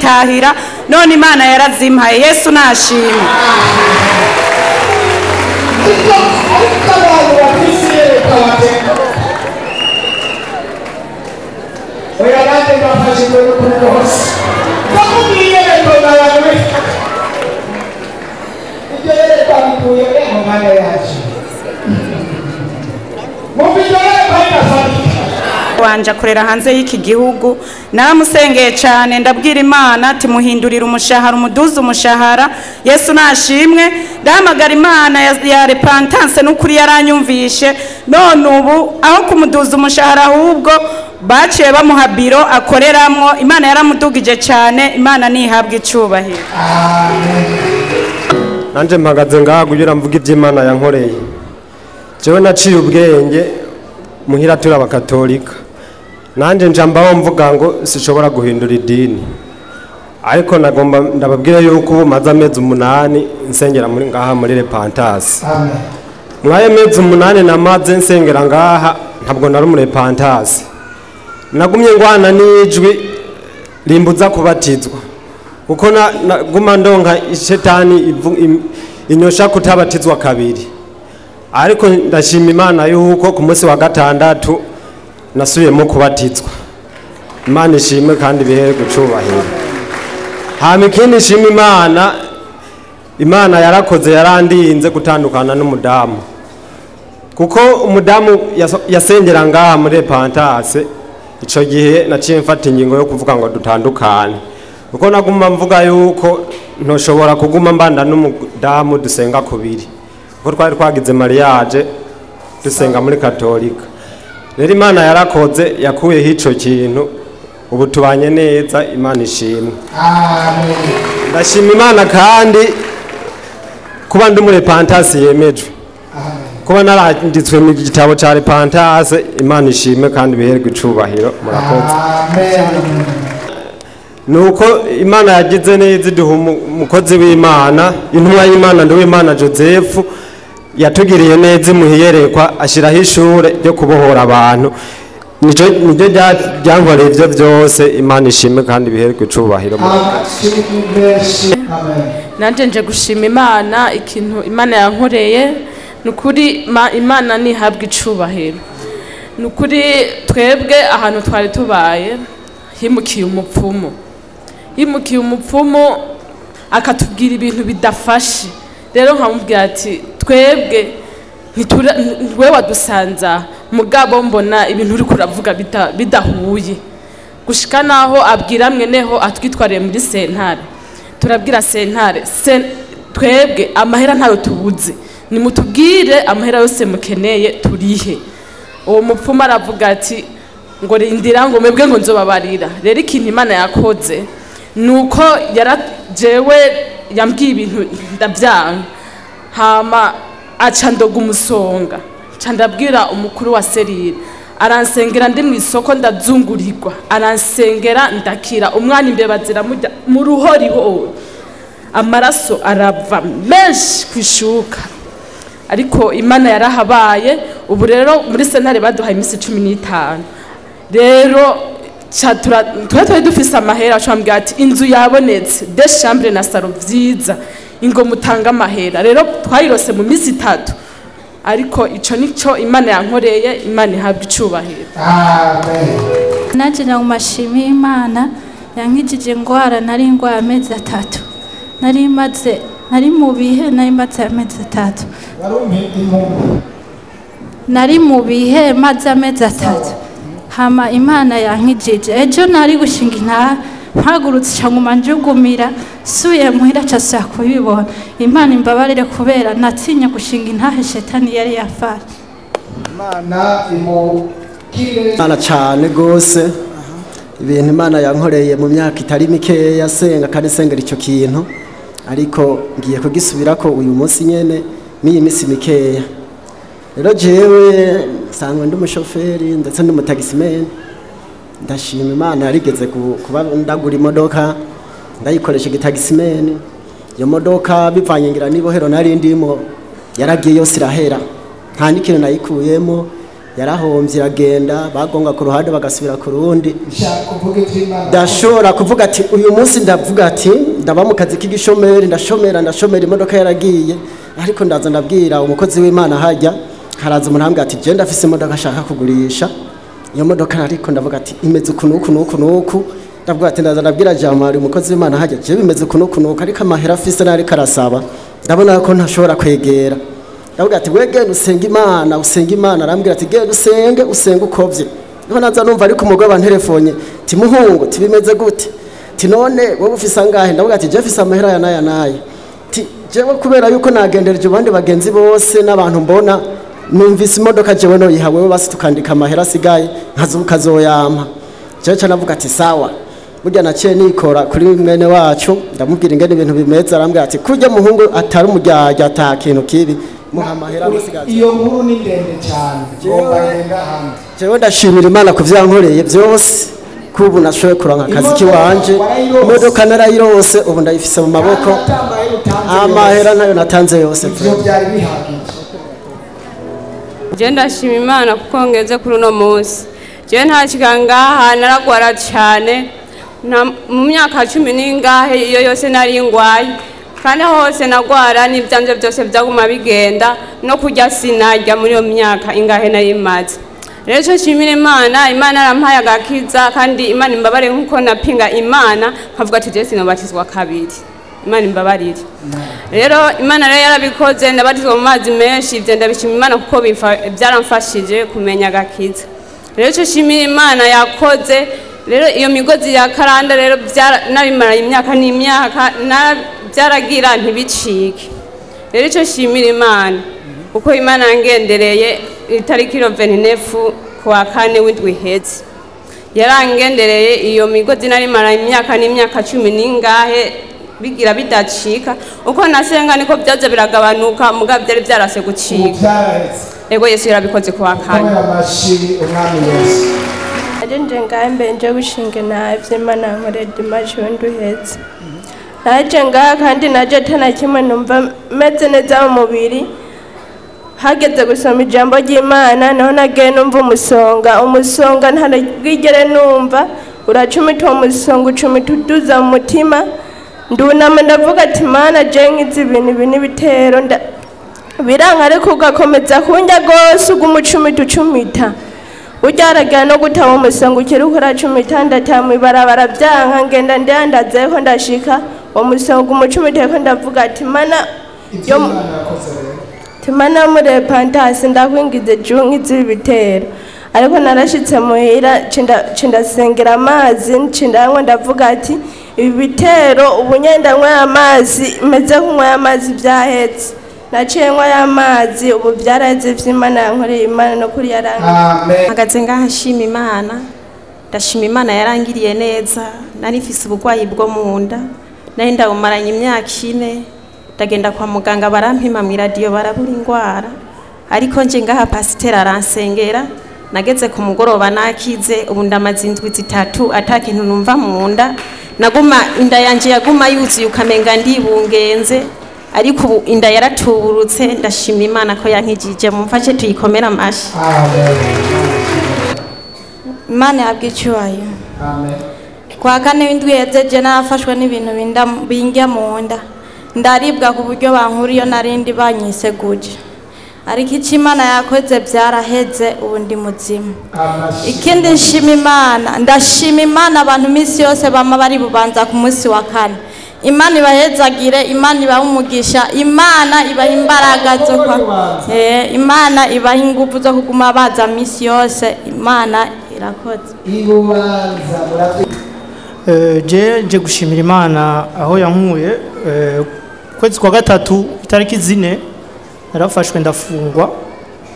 nkitahira. None Imana yarazimpaye, Yesu nashimwe. Wanje akorera hanze y'iki gihugu, naramusengeye cyane, ndabwira Imana ati muhindurira umushahara, umuduze umushahara. Yesu nashimwe. Ndahamagara Imana ya repentance, n'ukuri yaranyumvishe. None ubu aho kumuduza umushahara ahubwo baciye bamuha biro akoreramwo. Imana yaramudugije cyane, Imana nihabwe icubahiro. Nanje mpagaze ngaha kugira mvuge iby'Imana yankoreye. Jewe naciye ubwenge muhira turi abakatolika, nanje njambaho mvuga ngo sishobora guhindura idini, ariko nagomba ndababwira yuko ubu maze amezi 8 nsengera muri ngaha muri Repentance. Mwaye mezi 8 namaze nsengera ngaha, ntabwo nari muri Repentance. Nagumye ngwana n'ijwi rimbuza kubatizwa, kuko naguma ndonka ishetani inyosha kutabatizwa kabiri. Ariko ndashima Imana yuko ku munsi wa gatandatu nasubiyemo kubatizwa. Imana ishimwe kandi bihere gucubahira. Hama ikindi nshima Imana, Imana yarakoze, yarandinze gutandukana n'umudamu, kuko umudamu yasengera ngaha muri Repentance. Ico gihe naciye mfata ingingo yo kuvuga ngo dutandukane, kuko naguma mvuga yuko ntoshobora kuguma mbanda n'umudamu dusenga kubiri, kuko twari twagize mariage dusenga muri Katolika. Rero Imana yarakoze, yakuyeho ico kintu, ubu tubanye neza, Imana ishimwe. Amen. Ndashima Imana kandi kuba ndi muri Repentance yemejwe, kuba naranditswe mu gitabo ca Repentance. Imana ishimwe kandi biherwe icubahiro. Murakoze. Amen. Nuko Imana yagize neza iduha umukozi w'Imana, intumwa y'Imana Nduwimana Joseph, yatugiriye neza imuhiyerekwa, ashyiraho ishure ryo kubohora abantu. Niryo ryankoreye ivyo byose. Imana ishimwe kandi biherwe icubahiro. Nanje nje gushima Imana ikintu Imana yankoreye. Nukuri Imana nihabwe icubahiro. Nukuri twebwe ahantu twari tubaye himukiye umupfumu, himukiye umupfumu akatubwira ibintu bidafashe. Rero nkamubwira ati twebwe we wadusanza, mugabo mbona ibintu uri kuravuga bidahuye. Gushika naho abwira mweneho atwitwariye muri sentare. Turabwira sentare, twebwe amahera ntayo tubuze, nimutubwire amahera yose mukeneye turihe. Uwo mupfumu aravuga ati ngo rindira ngo mwebwe ngo nzobabarira. Rero ikintu Imana yakoze nuko jewe yambwiye ibintu ndavyanga, hama aca ndoga umusonga, nca ndabwira umukuru wa serire, aransengera ndi mu isoko ndazungurirwa, aransengera ndakira. Umwana imbeba ziramurya mu ruhoriho, amaraso arava menshi kwishuka, ariko Imana yarahabaye. Ubu rero muri sentare baduhaye iminsi 15. Rero twari dufise amahera, acambwira ati inzu yabonetse, de chambre na salon vyiza, ingo mutanga amahera. Rero twayirose mu minsi 3. Ariko ico nico Imana yankoreye, Imana ihabwe icubahiro. Amen. Naje na mashimi Imana yankijije ingwara, nari ingwara amezi 3. Nari maze, nari mu bihe, nari maze amezi 3. Nari mu bihe maze amezi 3. Hama Imana yankijije. Ejo nari gushinga intaha, mpagurutse cyangwa njugumira, suye muhira cyasa kubibona. Imana imbabarire kubera natinya gushinga intahe, shetani yari yafashe. Imana imukire Imana cyane gose. Ibintu Imana yankoreye mu myaka itari mikeya, senga kandi sengera icyo kintu, ariko ngiye kugisubirako uyu munsi nyene n'iyi minsi mikeya. Rero jewe nsanzwe ndi umushoferi ndetse ndi umutagisimeni. Ndashima Imana yarigeze kuba ndagura imodoka, ndayikoresha igitagisimeni. Iyo modoka bivanye ngira n'ibohero nari ndimo, yaragiye yose irahera, nta n'ikintu nayikuyemo. Yarahombye iragenda, bagonga ku ruhande bagasubira ku rundi. Ndashobora kuvuga ati uyu munsi ndavuga ati ndaba mu kazi k'igishomeri, ndashomera imodoka yaragiye, ariko ndaza ndabwira umukozi w'Imana hajya haraza umuntu ambwira ati je ndafise imodoka ashaka kugurisha iyo modoka, ariko ndavuga ati imeze uku n'uku n'uku n'uku. Ndavuga ati ndaza ndabwira Jamari umukozi w'Imana hajya je bimeze uku n'uku n'uku, ariko amahera afise n'ariko arasaba ndabona ko ntashobora kwegera. Ndavuga ati we genda usenge Imana, usenge Imana. Arambwira ati genda usenge, usenge ukovye. Niho naza numva ariko umugabo antelefone ti muhungu ti bimeze gute, ti none wowe ufise angahe? Ndavuga ati je mfise amahera ya naya naya. Ti jewe kubera yuko nagendereje abandi bagenzi bose n'abantu mbona numvise imodoka jewe no yiha wewe, basi tukandika amahera asigaye nkazoyampa. Jewe ca navuga ati sawa. Burya naciye nikora kuri mwene wacu ndamubwira ingene ibintu bimeze, arambwira ati kurya muhungu atari umujyajya ata kintu kibi muha amahera asigaye. Iyo nkuru ni ndende cyane, ngomba ngenda hanze. Jewe ndashimira Imana ku vyankoreye byose, kubu nashoboye kuronka akazi kiwanje, imodoka narayirose ubu ndayifise mu maboko, amahera nayo natanze yose. Ivyo byari bihagije. Je ndashima Imana kuko ngeze kuri uno munsi. Je ntashika ngaha naragwara cyane, mu myaka 10 n'ingahe iyo yose nari ngwaye, kandi hose nagwara n'ivyanje byose byaguma bigenda, no kurya sinarya muri iyo myaka ingahe nari maze. Rero ico nshimira Imana, Imana yarampaye agakiza, kandi Imana imbabare nkuko napinga Imana nkavuga ati je sinobatizwa kabiri, Imana imbabarire. Rero Imana rero yarabikoze, ndabatizwa mu mazi menshi, ivyo ndabishima Imana kuko byaramfashije kumenya agakiza. Rero ico nshimira Imana yakoze, rero iyo migozi ya karanda rero nabimaranye imyaka n'imyaka byaragira ntibicike. Rero ico nshimira Imana kuko Imana yangendereye itariki 29 kuwa kane w'indwi iheze, yarangendereye iyo migozi narimara imyaka n'imyaka 10 n'ingahe bigira bidacika. Uko nasenga niko byaza biragabanuka, muga byari byarase gucika. Ego Yesu yarabikoze kuwa kane. Nje ngahe nje gushinga navyo Imana yankoreye dimanche w'indwi iheze. Naje ngaha kandi naje atana kimwe numva meze neza mu mubiri. Hageze gusoma ijambo ry'Imana naho nagiye numva umusonga ntarigere numva uracumita uwo musonga ucumita uduza mu mutima. Ndunama ndavuga ati Mana je nkizi ibintu ibi n'ibitero biranka, ariko ugakomeza kunjya rwose ugumucumita ucumita uryaragira no gutaba umusonga ukiri uracumita. Ndataha mw'ibarabara byanka ngenda ndandazeho ndashika uwo musonga umucumita, ariko ndavuga ati Mana yo Timana muri pantasi ndakwingize jungi z'ibitero. Ariko narashitse muhira cindasengera amazi cindanywa, ndavuga ati ibi bitero ubu nyenda nywa amazi meze nk'unywa amazi byahetse. Naciye nywa amazi ubu byaraheze vy'Imana yankoreye, Imana no kuri yarangiye. Hagaze ngaha nshima Imana, ndashima Imana yarangiriye neza. Nari mfise ubugwayi bwo mu nda, nari ndawumaranye imyaka 4. Ndagenda kwa muganga barampima mu radio barabura ingwara, ariko nje ngaha pasiteri aransengera. Nageze ku mugoroba nakize, ubu ndamaze indwi 3 atakintu numva mu nda. Naguma inda yanje yaguma yuzuye ukamenga ndibungenze, ariko ubu inda yaratuburutse. Ndashima Imana ko yankijije, mumfashe tuyikomera amashi. Imana yabwiye icyubahiro. Amen. Kwa kane w'indwi iheze je narafashwe n'ibintu bindya mu nda, ndaribwa ku buryo bankuriyo narindi banyiseguje, ariko icyo Imana yakoze byaraheze, ubu ndi muzima. Ikindi nshima Imana, ndashima Imana abantu iminsi yose bama bari bubanza ku munsi wa kane. Imana ibahezagire, Imana ibahe umugisha, Imana ibahe imbaraga zo kwa Imana ibahe ingufu zo kuguma baza iminsi yose. Imana irakoze. Je nje gushimira Imana aho yankuye. Kwezi kwa gatatu itariki 4 narafashwe ndafungwa,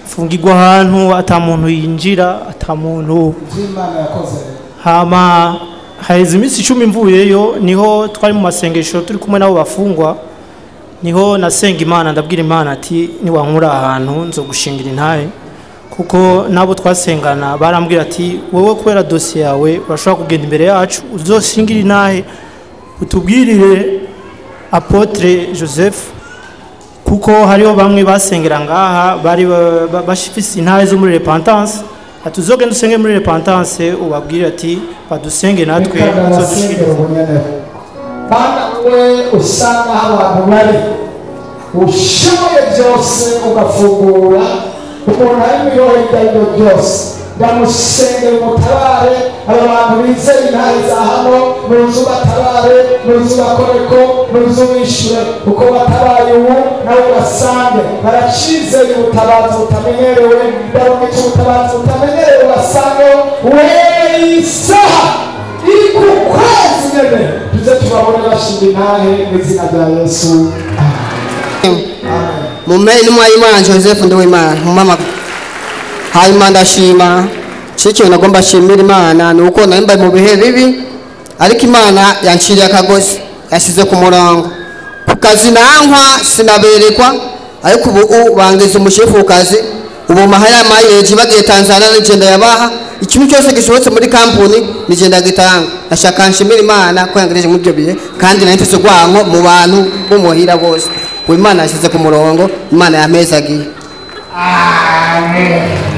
mfungirwa ahantu ata muntu yinjira, ata muntu. Hama haheze iminsi 10 mvuyeyo, niho twari mu masengesho turi kumwe nabo bafungwa, niho nasenga Imana ndabwira Imana ati niwankura ahantu nzogushingira intahe, kuko nabo twasengana barambwira ati wowe kubera dossier yawe urashobora kugenda imbere yacu uzoshingira intahe utubwirire Apotre Joseph Kuko hariho bamwe basengera ngaha bari bafise intare zo muri repentance, ati uzogenda usenge muri repentance, ubabwire ati badusenge natwe Reka uzodushikirize. ndabasengera ubunyene. Bana we, usanga aho abantu bari, ushoboye byose, ugafungura umuntu ari mu yoho ibyo ari byo byose, ndamusengera umutabare. Aba bantu bizeye intare za hano, nuzu batabare, nuzu bakoreko, nuzu wishyure uko batabaye ubu, nawe ubasange baracizeye ubutabazi butamenyerewe. Ndabona ubutabazi butamenyerewe, basange we isaha iri ku kwezi nyene, tuze tubabone bashinga intahe mu izina rya Yesu. Mumere n'umwanya Imana Joseph Nduwimana mumama. Hanyuma ndashima cikintu nagomba shimira Imana ni uko nari mbaye mu bihe bibi, ariko Imana yanciriye akagozi, yashyize ku murongo ku kazi, nankwa sinaberekwa, ariko ubu bangiza umushefu ku kazi. Ubu mahera mayeji bagiye Tanzania n'igenda yabaha ikintu cyose gishobotse muri kampuni nigenda gitanga. Ndashaka nshimira Imana ko yangejeje muri ibyo bihe, kandi nari mfise urwanko mu bantu b'umuhira bose. Ubu Imana yashyize ku murongo, Imana yampezagiye. Amen.